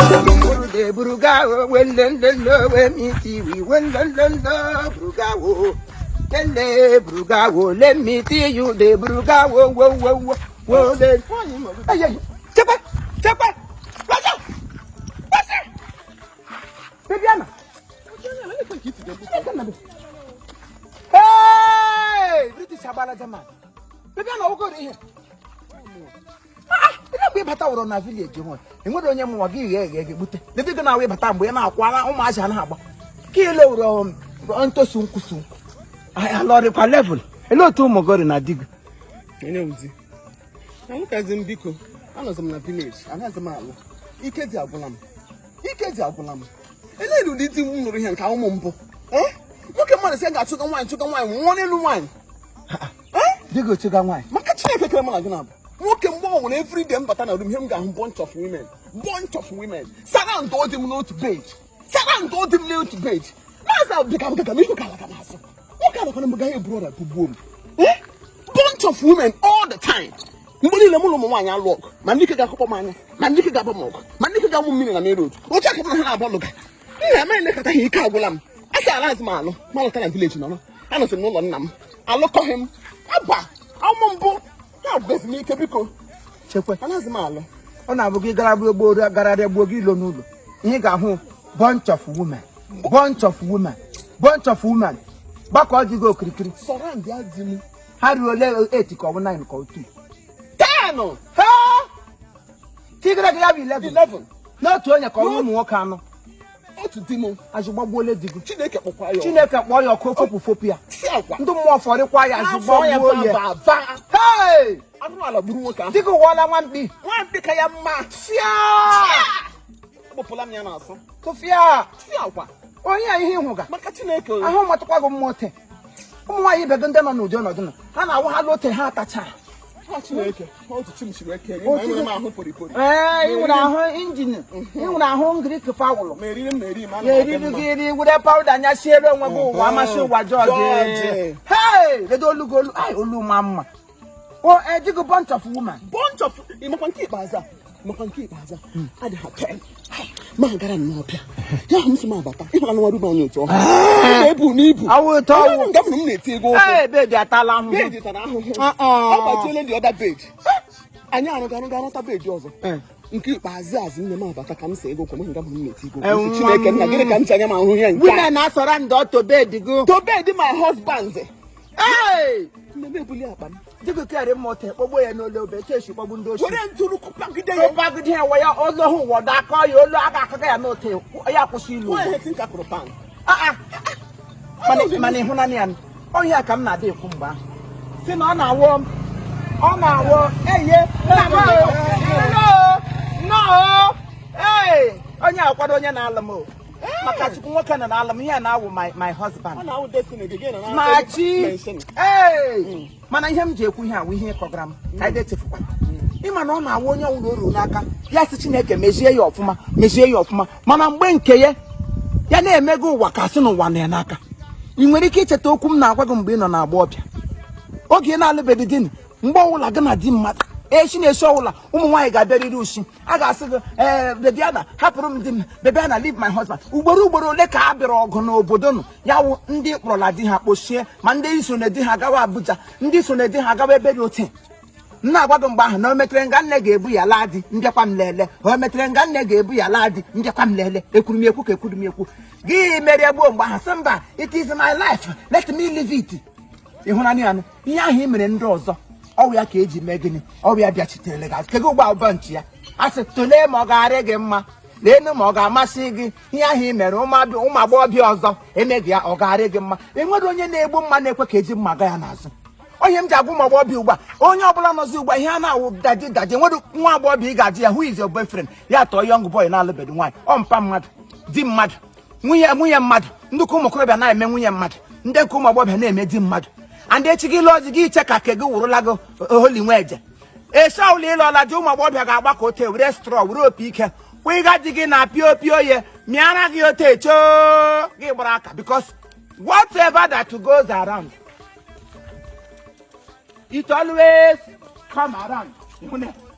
Burugawo, welelele, let me see we welelele, Burugawo, lele, Burugawo, let me see you, the Burugawo, wo, wo, wo, wo, le. Ay, ay, chekwa, chekwa, wasa, wasa. Bibiana. Hey, British agbala German. Bibiana, ọgwụgwọ ihe. Ile mgbe ịbata wụrụ na village nwe enwere onye mụnwa gị ghe eghe ga-egbute lebe gị na-awụ ịbata mgbe ị na-akwara ụmụazị a na-agba ka ile wụrụ ntosu nkwụsụ nkwụ alọrịkwa level. Ele otu ụmụ gị na di gị? Onye ụdị na nwokazi m, biko, anọzi m na village, anaghịzi m alụ. Ike dị agwụla m, ike dị agwụla m. Elee ụdị di m nụrụ ihe nke ụmụ mbụ? Eh? Nwoke mmadụ sị ga-achụga nwaanyị, chụga nwaanyị, nwụọ n'elu nwaanyị. Di gị otuga nwaanyị? Maka Chineke kere mụ na gị na-abụ nwoke, mgbe ọ nwere everyday m bata na room, ihe m ga-ahụ, bunch of women, bunch of women surround dị m n'otu bed, surround dị m n'otu bed. Maazị dịka m gaga m ihu ka ala ka m azụ nwoke anakwana m gaghị eburu ọrịa bugbuo m. Eh? Bunch of women all the time, mgbe niile mụ na ụmụ nwaanyị alụ ọgụ, ma ndị ike ga-akụkpọ m anya, ma ndị ike ga-agba m ọgụ, ma ndị ike ga-amụ mmiri na main road. Otu aka m na ha na-abụ lụga nna m elekọta ha. Ike agwụla m. A sị ala azụ m alụ ma lọta na village nọrọ, anọsị m n'ụlọ nna m, alụkọghị m aba ọmụ mbụ ha gwụgazi m ike, biko. Chekwe. Anaghịzi m alụ. Ọ na-abụ gị gara gboo gara gbuo gị ilo n'ụlọ, ihe ị ga-ahụ, bunch of women, bunch of women, bunch of women gbakọ dị gị okirikiri. Surround ya di m. Ha ruo ole? 8 ka ọ bụ 9 ka ọ 2? 10. Ha tigere gị ya bụ 11? 11. N'otu onye ka ọ bụ ụmụ nwoke anọ? Otu di m. Azụ gbagbuole di gị. Chineke kpọkwa ya ọkụ. Chineke kpọọ ya ọkụ, fopụ fopụ ya. Si akwa. Ndị mmụọ fọrịkwa ya azụ. Afọ ya. Gbagbuo ya. Va va. Hey! Arụrụ ala gburu nwoke ahụ. Di gị wụọla nwamkpi. Nwamkpi ka ya mma. Fịa! Akpụpụla m ya n'azụ. Tụfịa! Si akwa. Onye a ihe ịhụga. Maka Chineke. Ahụ matụkwa gị mmụọ te ụmụ nwaanyị ibe gị ndị nọ n'ụdị ọnọdụ nọ ha na-awụ ha lote ha atacha. Ha Chineke, otu chi m siri eke. Otu enwere m ahụ poripori. Ee, ị nwere ahụ injin, ị nwere ahụ ngiriki fawụlụ. Ma eriri m na-eri ma Ya eriri gị iri were powder anya siere onwe gị ụwa amasị ụwa jọji. Jọji. Hey, ledo olu gị, olu ai, olu ma mma o ejighị bunch of woman. Bunch of ịmakwa nke ikpeazụ a, makwa nke ikpeazụ a adị ha 10 ma gara nnọọ bịa ya hụ m sị m abata ịhụla nwa rube anyị otu ọhụrụ na-ebu n'ibu. Awụ ụtọ ọwụ. Nga m na m na-eti ego ụkwụ. Ee, bed atala ahụhụ. Bed tara ahụhụ. Uh-uh. Ọ gbajiele dị ọda bed anyị, arụga arụga arụta bed ọzọ. Nke ikpeazụ azụ nne m abata ka m si ego ụkwụ m nga m na-eti ego ụkwụ. Sị, Chineke nna, gịnị ka m ji anya m ahụ ihe nke a? Women na-asọrọ ndị ọtọ bed gị. To bed my husband. Ee. Nne m ebuli akpa m. Dịka kere mma ote kpọgbuo ya n'olu obe etu esi kpọgbu ndị ochi. Were ntụrụ kụpagide ya. Kpagide ya wa ya olu hụ wọdọ aka ya olu aka akaka ya n'ote ya kwụsị ilu. Nwa ihe tinka kụrụ pan. Ah, ah. Mana ịhụnanya ya ọhịa ka m na-adị ekwu mgbe ahụ si na ọ na-awọ ọ na-awọ eye nna m o, nnọọ ee, onye akwado onye na-alụ m o, maka Chukwu nwoke nọ na-alụ m ihe a na-awụ my husband. Ọ na-awụ destiny gị gị na Ma chi mention. Ee, mana ihe m ji ekwu ihe awụ ihe ịkọgara m ka anyị echefukwala ịma na ọ na-awụ onye ọnwụrụ o ruru n'aka ya sị Chineke mezie ya ọfụma, mezie ya ọfụma, mana mgbe nke ya ya na-emego ụwa ka sị n'ụwa na ya n'aka. Ị nwere ike icheta okwu m na-agwa gị mgbe ị nọ na-agba ọbịa oge ị na-alụbeghị di, mgbe ọbụla gị na di mmadụ echi na-esi ọbụla ụmụ nwaanyị ga-abịarịrị ushi a ga-asị gị, "Ee, Bebiana, hapụrụ m di m. Bebiana, leave my husband." Ugboro ugboro ole ka a bịara ọgụ n'obodo nụ ya wụ ndị kpọrọla di ha kpochie, ma ndị so na di ha gawa Abuja, ndị so na di ha gawa ebe dị ote. M na-agwa gị mgbe ahụ na o metere nga nne ga-ebu ya laa di mbịakwa m lele, o metere nga nne ga-ebu ya laa di mbịakwa m lele. Ekwuru m ekwu ka ekwuru m ekwu gị merie gboo mgbe ahụ sị mba, it is my life, let me live it. Ịhụnanya ya nụ, ihe ahụ ị mere ndị ọzọ ọwụ ya ka eji mee gịnị? Ọwụ ya bịachitere gị azụ kego ugbu a ụbọnchi ya a sị tụlee ma ọ ga-arị gị mma, leenu ma ọ ga-amasị gị. Ihe ahụ ị mere ụmụ agbọghọbịa ọzọ emeghị ya, ọ ga-arị gị mma. Enwere onye na-egbu mma na-ekwe ka eji mma ga ya n'azụ. Onye m ji agwa ụmụ agbọghọbịa ugbu a, onye ọbụla nọzi ugbu a, ihe a na-awụ daddy, daddy. Nwere nwa agbọghọbịa ị ga-ajụ ya, "Who is your boyfriend?" ya tọọ young boy na-alụbeghị nwaanyị, ọ mpa mmadụ, di mmadụ, nwunye nwunye mmadụ. Ndị ka ụmụ okorobịa na-eme nwunye mmadụ, ndị nke ụmụ agbọghọbịa na-eme di mmadụ. And echi gị lụọ di gị, iche ka ke gị wụrụla gị holi nwa eje esi ọwụla ịlụọla di, ụmụ agbọghọbịa ga-agbakọ ote were straw were opi ike kwụịga di gị na pio pio ye mịara gị ote choo gị gbara aka, because whatever that goes around, it always come around.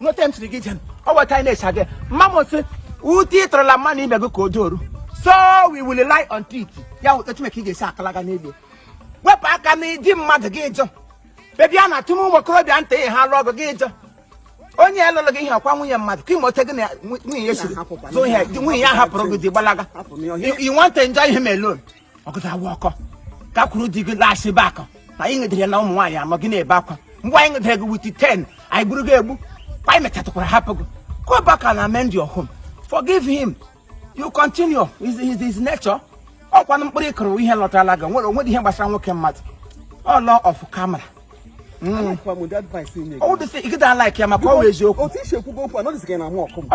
Nweta m siri gị jem ọ weta anyị na-echa gị mma m sị Ute ị tọrọla mmadụ ibe gị ka o doru, so we will lie on it. Ya wụ otu ka ị ga-esi akalaga n'elu. Wepụ aka n'idi mmadụ gị jụ bebi a na-atụ m ụmụ okorobịa ntị ha lụọ ọgụ gị jụ onye lụrụ gị ihe ọkwa nwunye mmadụ ka ime ote gị na nwunye ya siri zụ ihe nwunye ya hapụrụ gị di gbalaga. You want to enjoy him alone. Ọgụda awa ọkọ ka kwuru di gị laghachi back na anyị nwedere na ụmụ nwaanyị anọ gị na-ebe akwa mgbe anyị nwedere gị with 10 anyị gburu gị egbu kwa anyị mechatụkwara hapụ gị. Go back and amend your home. Forgive him. You continue his nature. Ọkwanụ mkpụrụ ịkụrụ ihe lọtara gị nwere onwere ihe gbasara nwoke mmadụ. All law of karma. Alakwa m ụdị advice ị nye gị. Ọwụdụ sị ị like ya maka ọ wụ eziokwu. Otu isi ekwugo okwu a nọdịsị ka ị na-amụ ọkụ m.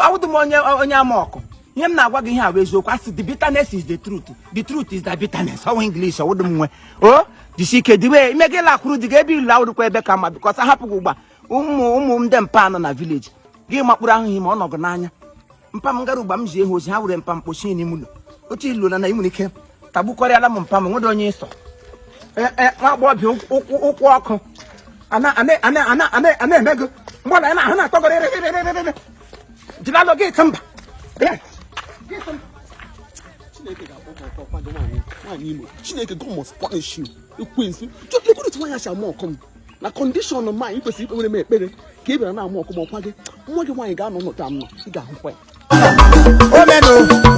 Awụdụ m onye ama ọkụ. Ihe m na-agwa gị ihe a bụ eziokwu. Asị the bitterness is the truth, the truth is the bitterness. Ọwụ English ọwụdụ m nwe o jisi ike diwe ime gị lakwuru di gị ebe ilu awụdụkwa ebe ka mma because ahapụ gị ugbu a ụmụ ụmụ ndị mpa nọ na village gị makpụrụ ahụghị ma ọ nọgụ n'anya mpa m gara ugba m ji ehu ozi ha were mpa m kpochie n'ime ụlọ otu ilu na ị nwere ike tagbukọrịala m mpa m nwere onye ịsọ nwa agbọghọbịa ụkwụ ọkụ ana eme gị mgbe ọ na ahụ na-atọgọrọ jilalụ gị ịtụ mba. Chineke ga-akpọ gị ọkọ kwado nwaanyị nwaanyị Imo. Chineke, God must punish you. Ekwensu. Lekwuru otu nwaanyị si amụ ọkụ m. Na condition m anyị kwesịrị ikpe nwere m ekpere ka ị bịara na-amụ ọkụ m ọkwa gị. Nwa gị nwaanyị ga-anọ n'ụta m nọ. Ị ga-ahụkwa ya. Omenu.